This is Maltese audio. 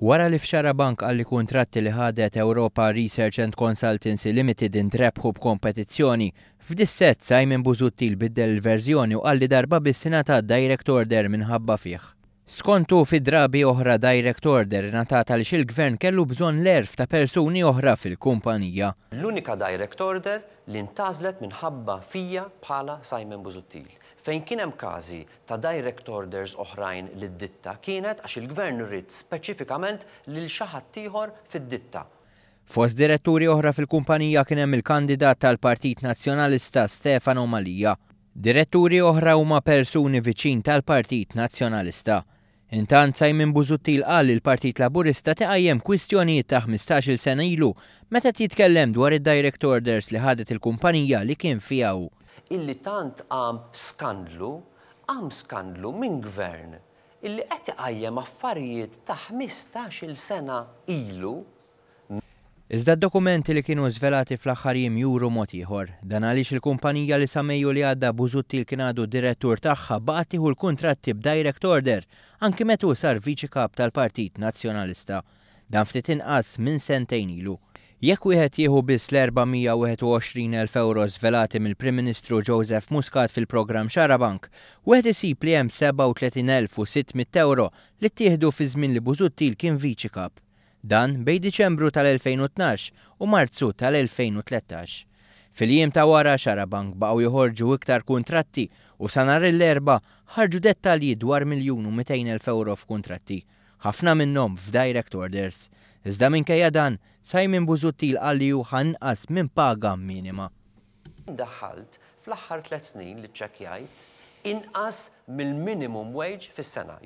Wara li f'Xarabank qal li kuntratti li ħadet Europa Research and Consultancy Limited intrebħu b'kompetizzjoni, f'Dissett Simon Busuttil biddel il-verżjoni u qal li darba biss ingħatat direct order minħabba fih. Skont hu fi drabi oħra direct order ingħatat għaliex il-Gvern kellu bżonn l-għerf ta' persuni oħra fil-kumpanija. L-unika direct order li ntgħażlet minħabba fija bħala Simon Busuttil. Fejn kien hemm każi ta' direct orders oħrajn lid-ditta kienet għax il-Gvern ried speċifikament lil xi ħaddieħor fid-ditta. Fost diretturi oħra fil-kumpanija kien hemm il-kandidat tal-Partit Nazzjonalista Stefano Mallia. Diretturi oħra huma persuni viċin tal-Partit Nazzjonalista. Intant Simon Busuttil qal li l-Partit Laburista iqajjem kwistjonijiet ta' 15-il sena ilu meta jitkellem dwar id-direct orders li ħadet il-kumpanija li kien fiha hu. Illi tant qam skandlu, qam skandlu minn gvern illi qed iqajjem affarijiet ta' 15-il sena ilu. Iżda d-dokumenti li kienu żvelati fl-aħħar jiem juru mod ieħor. Dan għaliex il-kumpanija li sa Mejju li għadda Busuttil kien għadu direttur tagħha baqgħet tieħu l-kuntratti b'direct order anki meta hu sar viċi kap tal-Partit Nazzjonalista. Dan ftit inqas minn sentejn ilu. Jekk wieħed jieħu biss l-421,000 euro żvelati mill-Prim Ministru Joseph Muscat fil-programm Xarabank, wieħed isib li hemm 37,600 euro li ttieħdu fi żmien li Busuttil kien viċi kap. Dan bejn Diċembru tal-2012 u Marzu tal-2013. Fil-jiem ta' wara Xarabank baqgħu joħorġu iktar kuntratti u sa nhar l-Erbgħa ħarġu dettalji dwar 1,200,000 euro f'kuntratti. Ħafna minnhom f'direct orders. Iżda minkejja dan, Simon Busuttil qal li hu ħa inqas minn paga minima. Daħħalt fl-aħħar 3 snin li ċċekkjajt inqas mill-minimum wage fis-sena.